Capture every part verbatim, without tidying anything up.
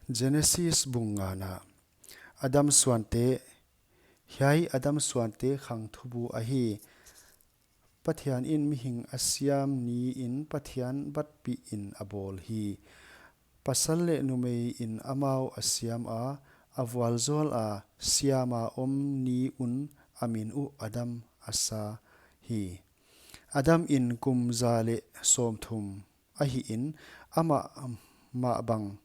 Genesis bung ngana. Adam suante. Hiai Adam suante khangthubu ahi. Pathian in mihing a siam ni in Pathian batpih in a bawl hi. Pasal leh numei in amau a siam a, a vualzawl a, siam a om ni un a min uh Adam a sa hi. Adam in kum za leh sawmthum ahi in, amah mah bang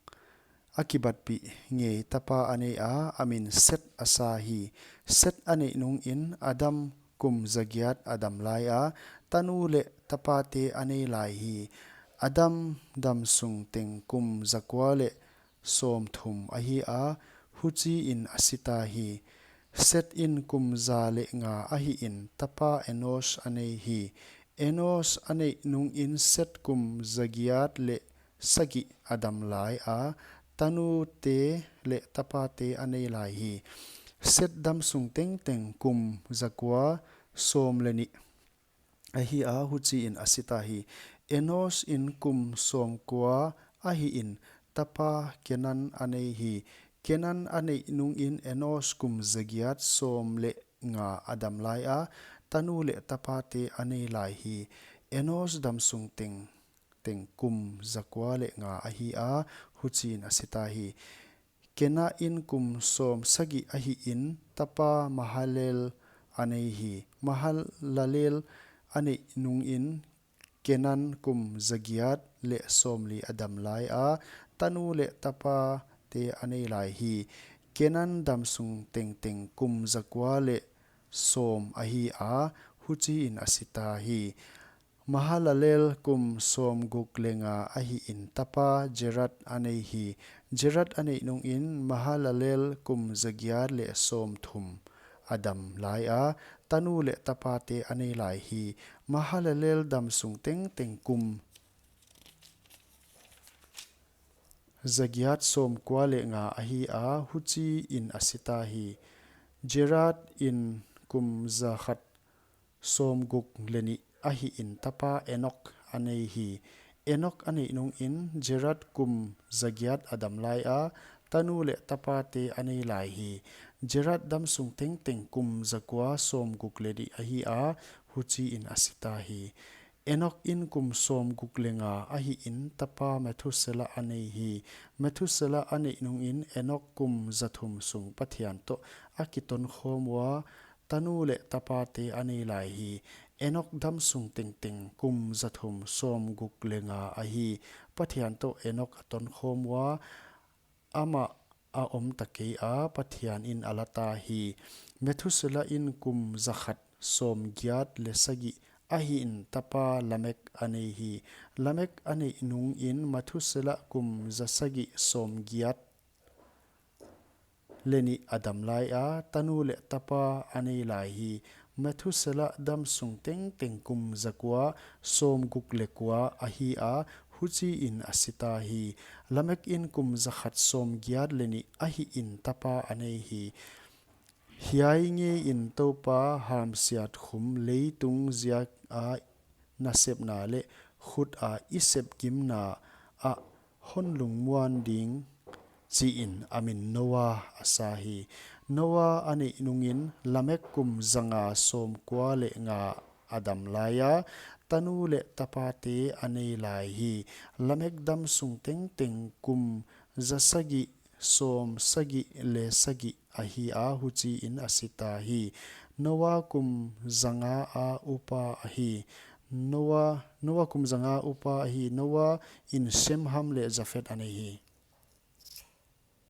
a kibatpih ngei tapa a nei a, a min Set a sa hi. Set a neih nung in Adam kum zagiat a dam lai a, tanu leh tapate a nei lai hi. Adam dam sung teng kum zakua leh sawmthum ahi a, huchi in a si ta hi. Set in kum za leh nga ahi in tapa Enosh a nei hi. Enosh a neih nung in Set kum zagiat leh sagih a dam lai a, tanute leh tapate a nei lai hi. Set dam sung tengteng kum zakua sawm leh nih ahi a, huchi in a si ta hi. Enosh in kum sawmkua ahi in tapa Kenan a nei hi. Kenan a neih nung in Enosh kum zagiat sawm leh nga a dam lai a, tanu leh tapate a nei lai hi. Enosh dam sung teng teng kum zakua leh nga ahi a, huchi in a si ta hi. Kenan in kum sawm sagih ahi in tapa Mahalalel a nei hi. Mahalalel a neih nung in Kenan kum zagiat leh sawmli a dam lai a, tanu leh tapate a nei lai hi. Kenan dam sung tengteng kum zakua leh sawm ahi a, huchi in a si ta hi. Mahalalel kum sawmguk leh nga ahi in tapa Jared a nei hi. Jared a neih nung in Mahalalel kum zagiat leh sawmthum a dam lai a, tanu leh tapate a nei lai hi. Mahalalel dam sung tengteng kum zagiat sawmkua leh nga ahi a, huchi in a si ta hi. Jared in kum zakhat sawmguk leh nih ahi in tapa Enok a nei hi. Enok a neih nung in Jared kum zagiat a dam lai a, tanu leh tapate a nei lai hi. Jared dam sung tengteng kum zakua sawmguk leh nih ahi a, huchi in a si ta hi. Enok in kum sawmguk leh nga ahi in tapa Methuselah a nei hi. Methuselah a neih nung in Enok kum zathum sung Pathian toh a kitonkhawm ua, tanu leh tapate a nei lai hi. Enok dam sung tengteng kum zathum sawmguk leh nga ahi. Pathian toh Enok a tonkhawm ua, amah a om ta kei a, Pathian in a la ta hi. Methuselah in kum zakhat sawmgiat leh sagih ahi in tapa Lamek a nei hi. Lamek a neih nung in Methuselah kum zasagih sawmgiat leh nih a dam lai a, tanu leh tapa a nei lai hi. Methuselah dam sung tengteng kum zakua sawmguk leh kua ahi a, huchi in a si ta hi. Lamek in kum zakhat sawmgiat leh nih ahi in tapa a nei hi. Hiai ngei in Toupa hamsiat khum, leitung ziak a nasepna leh khut a i sepgimna ah hon lungmuan ding, chi in a min Noa a sa hi. Noa a neih nung in Lamek kum zanga sawmkua leh nga a dam lai a, tanu leh tapate a nei lai hi. Lamek dam sung tengteng kum zasagih sawmsagih leh sagih ahi a, huchi in a si ta hi. Noa kum zanga a upa ahi. Noa, Noa kum zanga upa ahi. Noa in Shem, Ham leh Jafet a nei hi.